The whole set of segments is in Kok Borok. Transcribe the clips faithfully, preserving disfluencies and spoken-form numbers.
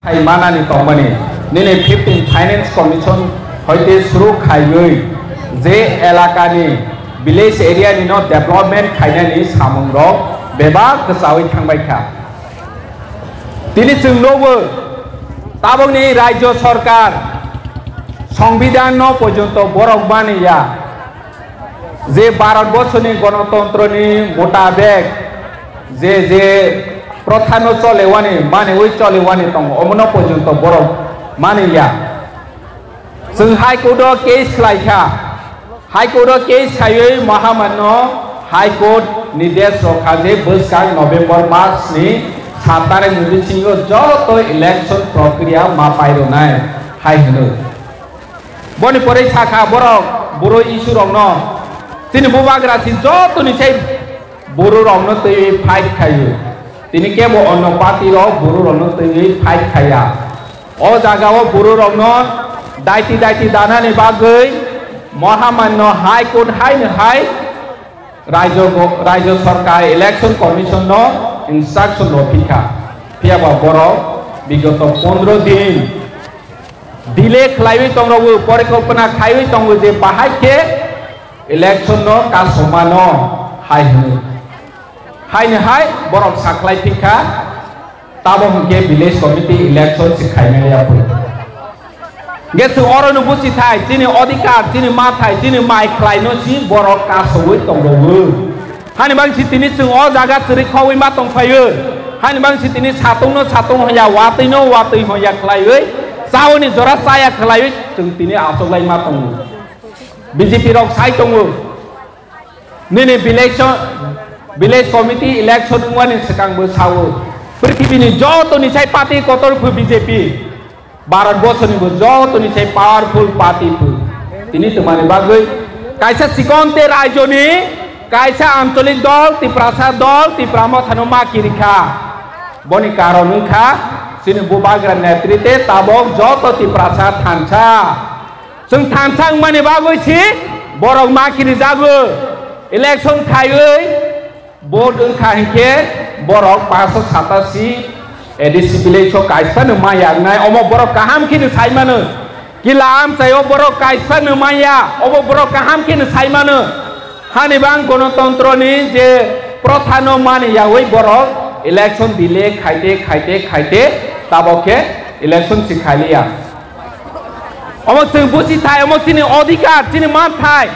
Hai manani tongmani, nini fifteen Finance Commission hoite suru khaiwi je elakani village area ni no development khainani samung rok bebak kwchawi thangbai kha. Tini chwng nogo tabokni rajyo sarkar songbidan no porjonto borok mani ya. Je Bharat borsoni gonotontroni mutabek je je prothano cholewani, maniwi cholewani tongo, omono porjonto borok mani ya. Chwng High Court o case khlai kha. High Court o case khaiwi Mahamanno High Court nidesh rokha je bwskang November mas ni sat tarikh ni bisingo joto election prokriya ma pairwnai hai hwnwi. Boni pore sakha borok buro issue rokno, chini bubagra si jotoni sai buro rokno twiwi fight khaio. Tini kebo onno party rok buro rokno twiwi fight khaiya. O jaga o buro rokno daiti daiti danani bagwi Mahamanno High Court haino hai Rajyo, Rajyo Sarkar Election Commission no instruction rw phikha. Phiya ba borok bigoto pondro din delay khlaiwi tongo, porikolpona khaiwi tongo je bahai khe election no kasomano hai hwnwi. Haino hai borok sakhlai phikha. Tamo hwnkhe village committee election se khaimani ya phuru. Hwnkhe chwng oro no buchi thai, chini odhikar, chini mathai, chini mai khlaino si borok kasowi tongo. Hani bang si tini chwng o jaga chwrwi khogwi ma tong phaio. Hani bang si tini satungno satung hoya, watwino watwi hoya khlaiwi, chaoni jora chaya khlaiwi chwng tini achoklai ma tongo. B J P rok sai tongo. Nini village, village committee election wngmani swkang bo sao, prithibi ni joto ni sai party kotor phu B J P, Bharat borsoni bo joto ni sai powerful party phu. Tini twmani bagwi kaisa chikon te rajyo ni kaisa ancholik dol, Tiprasa dol, Tipra Mothano ma kirikha. Boni karon wngkha chini bubagra netritwe tabok joto Tiprasa thansa. Chwng thansa wngmani bagwi si borok ma kirijago. Election khaiwi vote wngkha hinkhe borok paanch sho satasi A D C village o kaisa no maya wngnai, omo borok kaham kheno sai mano. Kila amchai o borok kaisa no maya, obo borok kaham kheno sai mano. Hani bang gonotontro ni je protha no mani yawi borok election delay khaite, khaite, khaite, tabok khe election si khailiya. Omo chwng buchi thai, omo chini odhikar, chini man thai.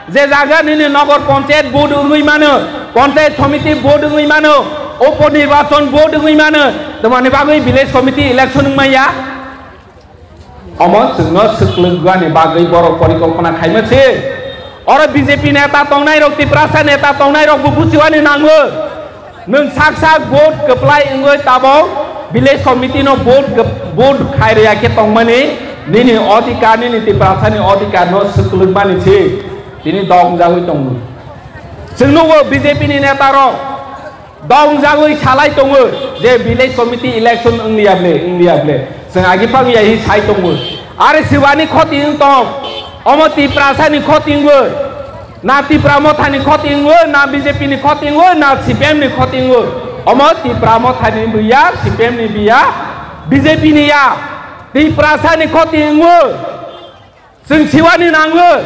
Je jaga nini nogor panchayat vote wngwi mano, panchayat somiti vote wngwi mano, upo nirbachon vote wngwi mano, twmani bagwi village committee election wngmaya. Omo chwngno swklwkgwani bagwi borok porikolpona khaima se. Oro B J P neta tongnai rok, Tiprasa neta tongnai rok bo buchiwani nango. Nwng sak sak vote kwplai wngwi tabok village committee no vote kwp-, vote khai rwya khe tongmani nini odhikar, nini Tiprasani odhikar no swklwkmani se tini dok jagwi tongo. Chwng nugo B J P ni neta rok dok jagwi salai tongo je village committee election wngliya ble, wngliya ble. Chwng agi pang ya hi sai tongo. Are siwani khoti wng tong, omo Tiprasani khoti wngwi. Na Tipra Mothani khoti wngwi, na B J P ni khoti wngwi, na C P M ni khoti wngwi. Omo Tipra Mothani bo ya, C P M ni bo ya, B J P ni ya. Tiprasani khoti wngwi. Chwng siwani nango.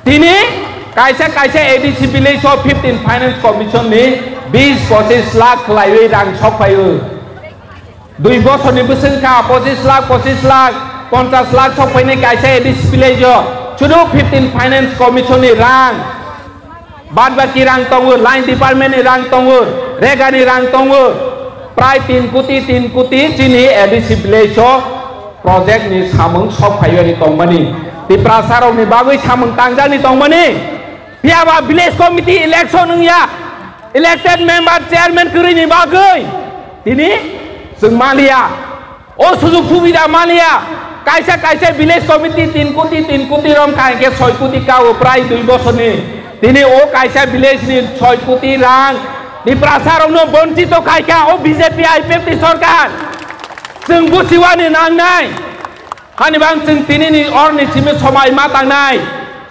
Tini kaisa kaisa A D C village o fifteen Finance Commission ni bis pochis lakh khlaiwi rang sok phaio. Dui bosorni bwswng kha pochis lakh, pochis lakh, ponchas lakh sok phainai kaisa A D C village o. Sudu fifteen Finance Commission ni rang. Bad baki rang tongo, line department ni rang tongo, rega ni rang tongo. Prai tin koti, tin koti chini A D C village o project ni samung sok phaiyani tongmani. Tiprasa rok ni bagwi samung tangjani tongmani. Phiya ba village committee election wngya, elected member chairman kwrwi ni bagwi tini chwng maliya. O sujug subida maliya, kaisa kaisa village committee tin koti, tin koti rom kha hinkhe soi koti ka o prai dui bosorni. Tini o kaisa village ni soi koti rang Tiprasa rokno bonchito khaikha o B J P I P F T sorkar. Chwng buchiwani nangnai. Hani bang chwng tini ni orni simi somai ma tangnai.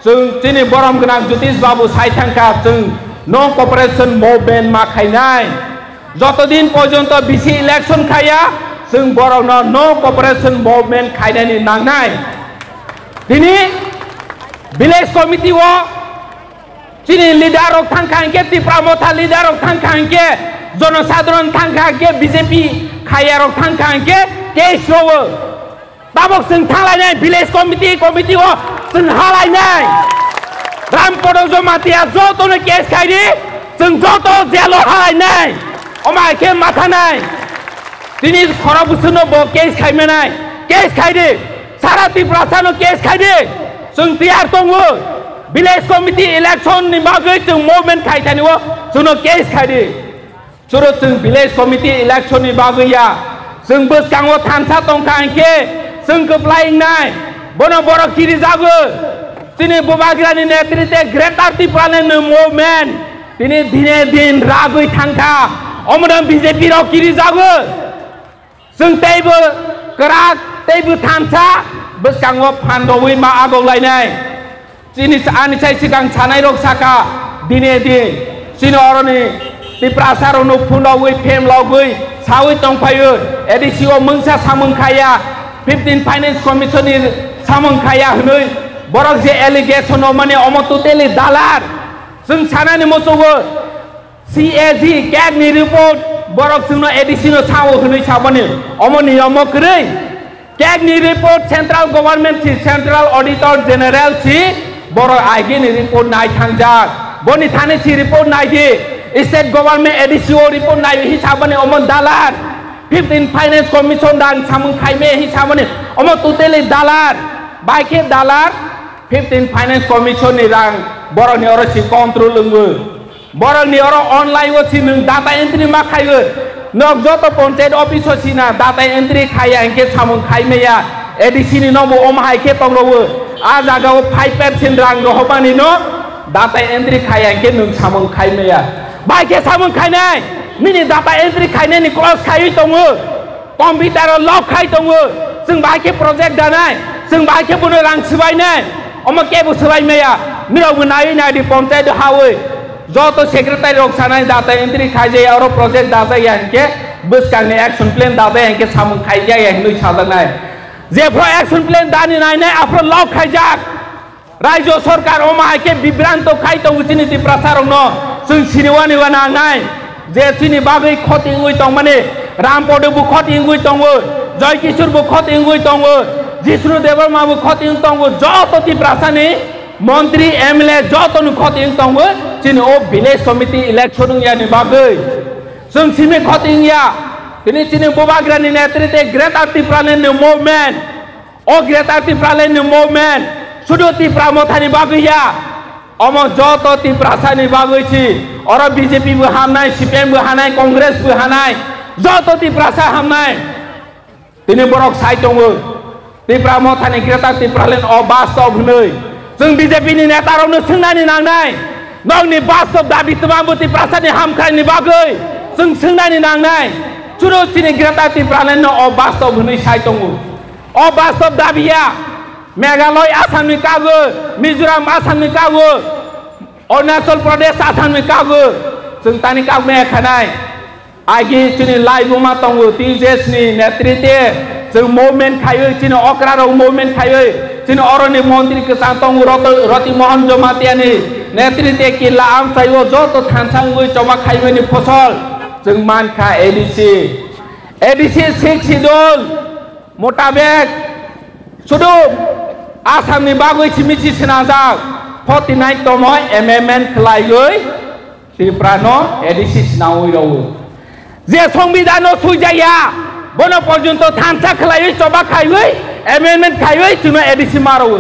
Chwng chini borom gwnang Jyotish Babu sai thangkha, chwng non cooperation movement ma khainai. Joto din porjonto bisi election khaya, Chwng borokno no cooperation movement khainani nangnai. Tini village committee o chini leader rok thangkha hinkhe, Tipra Motha leader rok thangkha hinkhe, jonosadharon thangkha hinkhe, B J P khaya rok thangkha hinkhe, case rowo. Tabok chwng thanglainai village committee, committee o chwng halainai. Ram Podo Jamatia jotono case khaidi, chwng joto jail o halainai. Omo hai khe mathanai. Tini khorok bwswkno bo case khaimanai. Case khaidi. Sara Tiprasano case khaidi. Chwng tiyar tongo. Village committee election ni bagwi chwng movement khaithani o chwngno case khaidi. Chwro chwng village committee election ni bagwi ya. Chwng bwskango thansa tongkha hinkhe chwng kwplai wngnai. Bono borok kiri jago. Chini Bubagrani netrite Greater Tipraland ni movement tini dine din ragwi thangkha. Omono B J P rok kiri jago. Chwng teibo kwrak, teibo thansa, bwskango phan rogwi ma agok lainai. Chini sa-, ani sai swkang sanai rok saka, dine din, chini oroni Tiprasa rokno phundogwi, phemlogwi, sawi tongphaio, A D C o mungsa samung khaya, fifteen Finance Commission ni samung khaya hwnwi, borok je allegation o mani omo totally dalar, chwng sanani muchungo, C A G, kek ni report, borok chwngno A D C no sao hwnwi saboni, omo niyom o kwrwi. Kek ni report central government si, Central Auditor General si, borok aigi ni report nai thangjak. Boni thani si report nai di, state government A D C o report nai hi saboni, omo dalar. Fifteen Finance Commission rang samung khaime hi saboni, omo totally dalar. Bai khe dalar, fifteen Finance Commission ni rang borok ni oro si control wngwi. Borok ni oro online o si nwng data entry ma khaiwi. Nok joto panchayat office o si na data entry khaiya hinkhe samung khai maya. A D C ni no bo omo hai khe tong rwo. A jaga o five percent rang rohormani no data entry khaiya hinkhe nwng samung khai maya. Bai khe samung khainai. Nini data entry khainai ni cross khaiwi tongo. Computer o lock khai tongo, chwng bahai khe project danai, chwng bahai khe bono rang swbainai, omo kebo swbai maya, nirok bo naiwi nai di panchayat hawi, joto secretary rok sanai data entry khaijaya, oro project dajaya hinkhe, bwskang ni action plan dajaya hinkhe samung khaijaya hinwi sajaknai. Jephru action plan dani nainai aphru lock khaijak. Rajyo sorkar omo hai khe bibranto khai tongo chini Tiprasa rokno. Chwng siniwani uanangnai je chini bagwi khoti wngwi tongmani, Ram Podo bo khoti wngwi tongo, Joy Kishore bo khoti wngwi tongo, Jishnu Debbarma bo khoti wngwi tongo, joto Tiprasa ni montri, M L A joto no khoti wngwi tongo. Chini o village committee election wngyani bagwi chwng simi khoti wngya. Tini chini Bubagrani netrite Greater Tipraland ni movement. O Greater Tipraland ni movement sudu Tipra Mothani bagwi ya, omo joto Tiprasani bagwi si. Oro B J P bo hamnai, C P M bo hanai, Congress bo hanai, joto Tiprasa hamnai. Tini borok sai tongo, Tipra Mothani Greater Tipraland o bastob hwnwi. Chwng B J P ni neta rokno swngnani nangnai, nokni bastob dabi twma bo Tiprasani hamkraini bagwi chwng swngnani nangnai. Chwrw chini Greater Tipraland no o bastob hwnwi sai tongo. O bastob dabiya Meghalaya Assamni kago, Mizoram Assamni kago, Arunachal Pradesh Assamni kago, chwng tani kagmaya khanai. Agi chini laibuma tongo T J S ni netrite, chwng movement khaiwi, chini okra rok movement khaiwi, chini oroni montri kwchang tongo Rot-, Roti Mohan Jamatia ni netrite killa amchaio joto thansa wngwi choba khaimani phosol chwng mankha A D C. A D C Sixth Schedule mutabek sudu Assamni bagwi simi si swnajak forty nine tomo amendment khlaiwi Tiprano A D C swnamwi rwo. Je Songbidanno swijaya bono porjonto thansa khlaiwi choba khaiwi amendment khaiwi chwngno A D C ma rwo.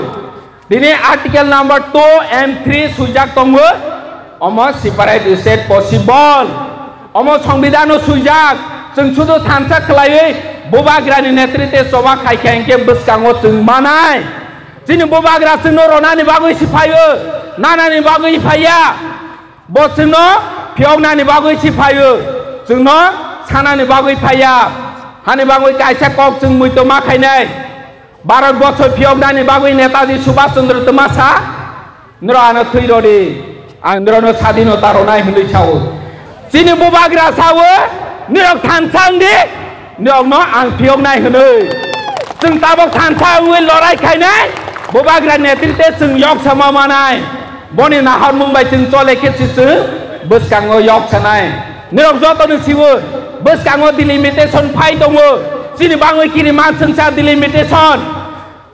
Tini article number two and three swijak tongo, omo separate state possible. Omo Songbidanno swijak, chwng sudu thansa khlaiwi Bubagrani netrite choba khaikha hinkhe bwskango chwng manai. Chini Bubagra chwngno ronani bagwi si phaio, nanani bagwi phaiya. Bo chwngno phiyoknani bagwi si phaio, chwngno sanani bagwi phaiya. Hani bagwi kaisa kok chwng muitu ma khainai. Bharat borsho phiyoknani bagwi Netaji Subhash Chandra Bose sa, "Noro ano thwi rodi, ang norokno sadinota ronai," hwnwi sao. Chini Bubagra sao, "Norok thansa wng di, Nokno ang phiyoknai hwnwi. Chwng tabok thansa wngwi lorai khainai, Bubagra netrite chwng yoksama manai. Boni nahormung bai chwng chole khe se chwng bwskango yoksanai. Norok jotono siwo, bwskango delimitation phai tongo. Chini bangwi kiri manswngsa delimitation.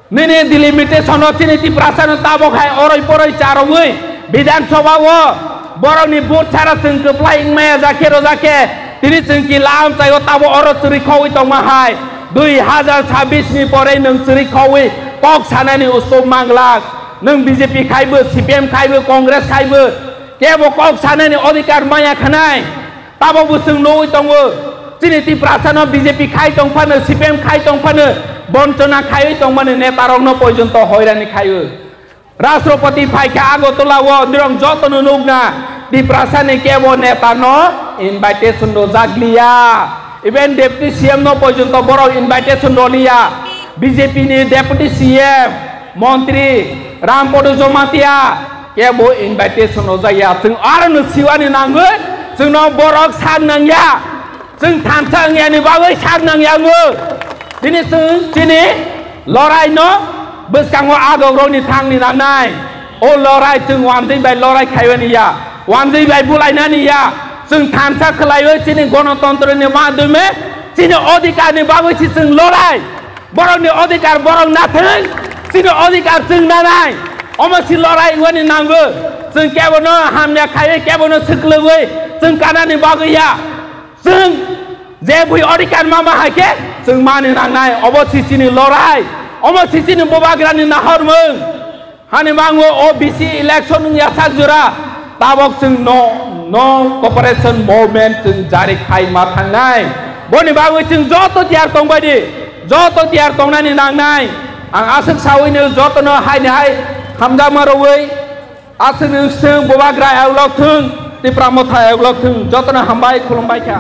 Nini delimitation o chini Tiprasa no tabok hai oroi poroi charogwi Bidhan Sabha o borokni vote sara chwng kwplai wngmaya jakhe rojak khe tini chwng ki lam chai o tabo oro chwrwi khogwi tongma hai dui hazar chabbish ni pore nwng chwrwi khogwi kok sanani usto manglak nwng B J P khaibo C P M khaibo Congress khaibo kebo kok sanani odhikar maya khanai. Tabok bo chwng nugwi tongo, chini Tiprasa no B J P khai tong phano, C P M khai tong phano, bonchona khaiwi tong mani neta rok no porjonto hoirani khaiwi. Rashtrapati phaikha Agartala o, nirok joto no nukna, Tiprasa ni kebo neta no invitation rojak liya. Even Deputy C M no porjonto borok invitation roliya. B J P ni Deputy C M, Montri Rampada Jamatia, kebo invitation rojaya. Chwng aro no siwani nangwi, chwngno borok sak nangya. Chwng thansa wngyani bagwi sak nangya wngo. Tini chwng chini lorai no bwskango agok rokni thangni nangnai. O lorai chwng wanjwi bai lorai khaiwani ya. Wanjwi bai bulainani ya. Chwng thansa khwlaiwi chini gonotontro ni madhyome chini odhikar ni bagwi si chwng lorai. Borokni odhikar borok nathwng, chini odhikar chwng nanai. Omo si lorai wngmani nango. Chwng kebono hamya khaiwi, kebono swklwgwi chwng kanani bagwi ya. Chwng je bui odhikar mama hai khe chwng mani nangnai. Obo si chini lorai. Omo si chini Bubagrani nahormung. Hani mango O B C election wng ya sak jora, tabok chwng no, no cooperation movement chwng jari khai ma thangnai. Boni bagwi chwng joto tiyar tong bai di, joto tiyar tongnani nangnai. Ang aswk sawi no joto no hai ni hai hamjakma rwui, aswk ni wngthwng, Bubagra ayok lok thwng, Tipra Motha ayok lok thwng, joto no hambai khulumbai kha.